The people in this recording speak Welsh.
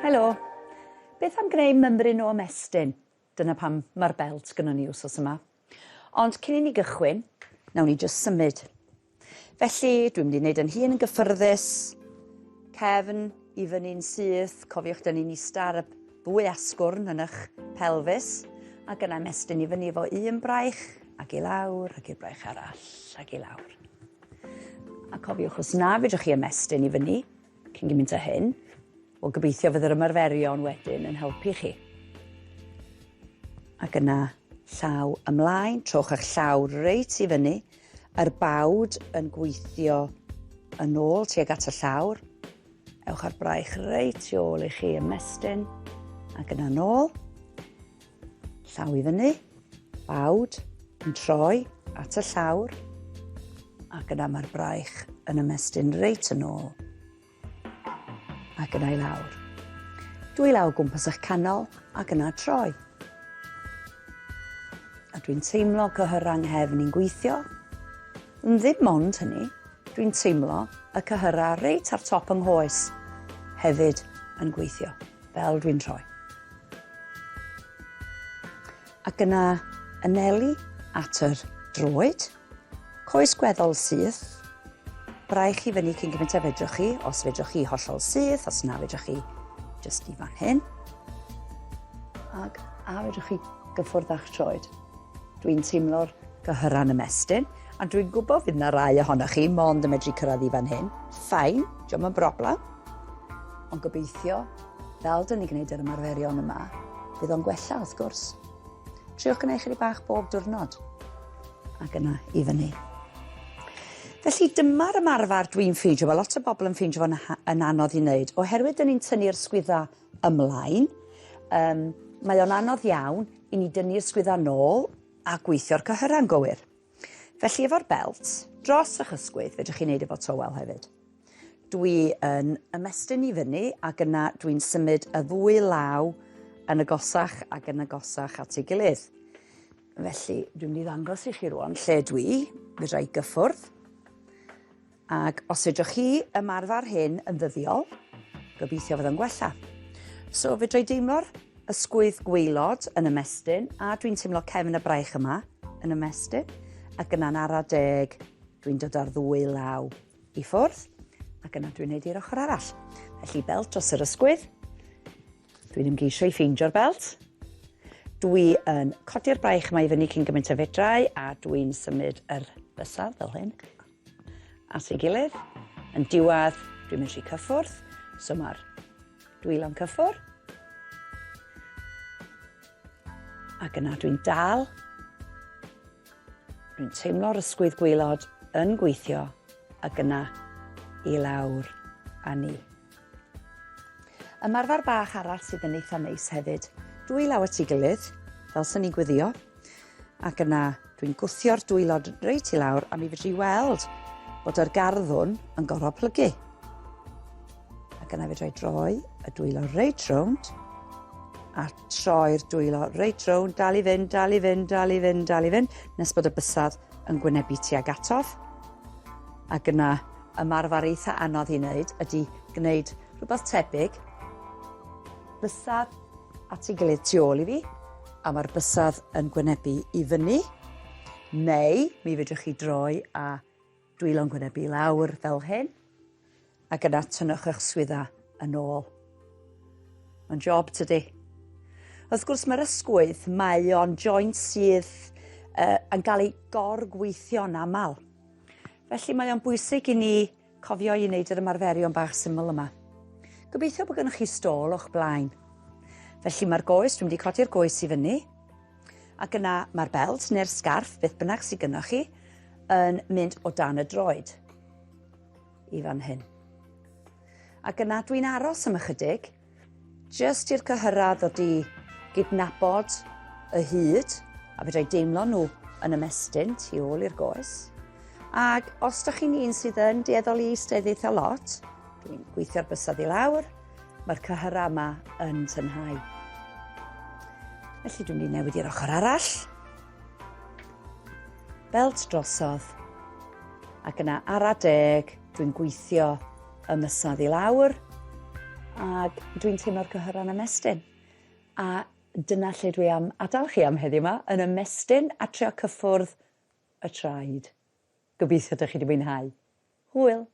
Helo. Beth am gwneud mymryn o ymestyn? Dyna pam mae'r belt gynnon ni wsos yma. Ond cyn i ni gychwyn, nawn ni jyst symud. Felly, dwi'n mynd i wneud yn hun yn gyffyrddus, cefn i fyny'n syth, cofiwch dyn ni'n ista ar y ddwy asgwrn yn eich pelfis, ac yna ymestyn i fyny efo un braich, ac i lawr, ac i'r braich arall, ac i lawr. A cofiwch, os na fedrwch chi ymestyn i fyny, cyn gymaint â hyn, wel gobeithio fydd yr ymarferion wedyn yn helpu chi. Ac yna llaw ymlaen, trowch eich llaw reit i fyny, yr bawd yn gweithio yn ôl tuag at y llawr. Ewch ar braich reit tu ôl i chi ymestyn ac yna nôl. Llaw i fyny, bawd yn troi at y llawr ac yna mae'r braich yn ymestyn reit yn ôl ac yna i lawr. Dwy law gwmpas eich canol ac yna troi. A dwi'n teimlo cyhyrau nghefn i'n gweithio. Yn ddim ond hynny, dwi'n teimlo y cyhyrau reit ar top yng nghoes hefyd yn gweithio, fel dwi'n troi. Ac yna anelu at yr droed, coes gweddol syth, braich i fyny cyn gymaint a fedrwch chi, os fedrwch chi hollol syth, os na fedrwch chi jyst i fan hyn. Ac a fedrwch chi gyffwrdd â'ch troed. Dwi'n teimlo'r gyhyra'n ymestyn, a dwi'n gwybod fydd na rai ohonoch chi mond yn medru cyrraedd i fan hyn. Ffain, diolch yn broblem. Ond gobeithio, fel dyn ni'n gwneud yr ymarferion yma, fydd o'n gwella wrth gwrs. Triwch gwneud chydig bach bob diwrnod. Ac yna i fyny. Felly dyma'r ymarfer dwi'n ffeindio, mae lot o bobl yn ffeindio fo'n yn anodd i wneud, oherwydd dyn ni'n tynnu'r sgwydda ymlaen. Um, mae o'n anodd iawn i ni dynnu'r sgwydda nôl a gweithio'r cyhyrau'n gywir. Felly efo'r belt, dros eich ysgwydd, fedrwch chi wneud efo towel hefyd. Dwi yn ymestyn i fyny ac yna dwi'n symud y ddwy law yn agosach ac yn agosach at ei gilydd. Felly, dwi'n mynd i ddangos i chi rwan lle dwi, fedra i gyffwrdd. Ac os fedrwch chi ymarfer hyn yn ddyddiol, gobeithio fydd o'n gwella. So fedra i deimlo'r ysgwydd gwaelod yn ymestyn, a dwi'n teimlo cefn y braich yma yn ymestyn, ac yna'n ara deg dwi'n dod ar ddwy law i ffwrdd, ac yna dwi'n neud i'r ochr arall. Felly belt dros yr ysgwydd, Dwi'n ymgeisio i ffeindio'r belt. Dwi yn codi'r braich yma i fyny cyn gymaint o fedrau a dwi'n symud yr bysedd fel hyn at ei gilydd. Yn diwedd, dwi'n medru cyffwrdd, so mae'r dwylo'n cyffwrdd. Ac yna dwi'n dal. Dwi'n teimlo'r ysgwydd gwaelod yn gweithio ac yna i lawr â ni. Ymarfer bach arall sydd yn eitha neis hefyd. Dwylaw at ei gilydd, fel sy'n ni'n gweddio, ac yna dwi'n gwthio'r dwylo reit i lawr a mi fedri weld bod yr garddwn yn gorfod plygu. Ac yna fedrai droi y dwylo reit rownd a troi'r dwylo reit rownd, dal i fynd, dal i fynd, dal i fynd, dal i fynd, nes bod y bysedd yn gwynebu tuag atof. Ac yna ymarfer eitha anodd i wneud ydy gwneud rhywbeth tebyg, bysedd at ei gilydd tu ôl i fi, a mae'r bysedd yn gwynebu i fyny, neu mi fedrwch chi droi a dwylo'n gwynebu i lawr fel hyn, ac yna tynnwch eich swydda yn ôl. Mae'n job tydi. Wrth gwrs mae'r ysgwydd, mae o'n joint sydd uh, yn cael ei gorgweithio'n aml. Felly mae o'n bwysig i ni cofio i wneud yr ymarferion bach syml yma. Gobeithio bod gennych chi stôl o'ch blaen. Felly mae'r goes, dwi'n mynd i codi'r goes i fyny, ac yna mae'r belt neu'r sgarff, beth bynnag sydd gennych chi, yn mynd o dan y droed i fan hyn. Ac yna dwi'n aros am ychydig, Jyst i'r cyhyrau ddod i gydnabod y hyd, a fedra i deimlo nhw yn ymestyn tu ôl i'r goes. Ac os da chi'n un sydd yn dueddol i eistedd eitha lot, dwi'n gweithio'r bysedd i lawr, mae'r cyhyrau yma yn tynhau. Felly dwi'n mynd i newid i'r ochr arall. Belt drosodd. Ac yna ara deg, dwi'n gweithio y mysedd i lawr. Ac dwi'n teimlo'r cyhyrau'n ymestyn. A dyna lle dwi am adael chi am heddiw 'ma, yn ymestyn a trio cyffwrdd y traed. Gobeithio dych chi 'di mwynhau. Hwyl!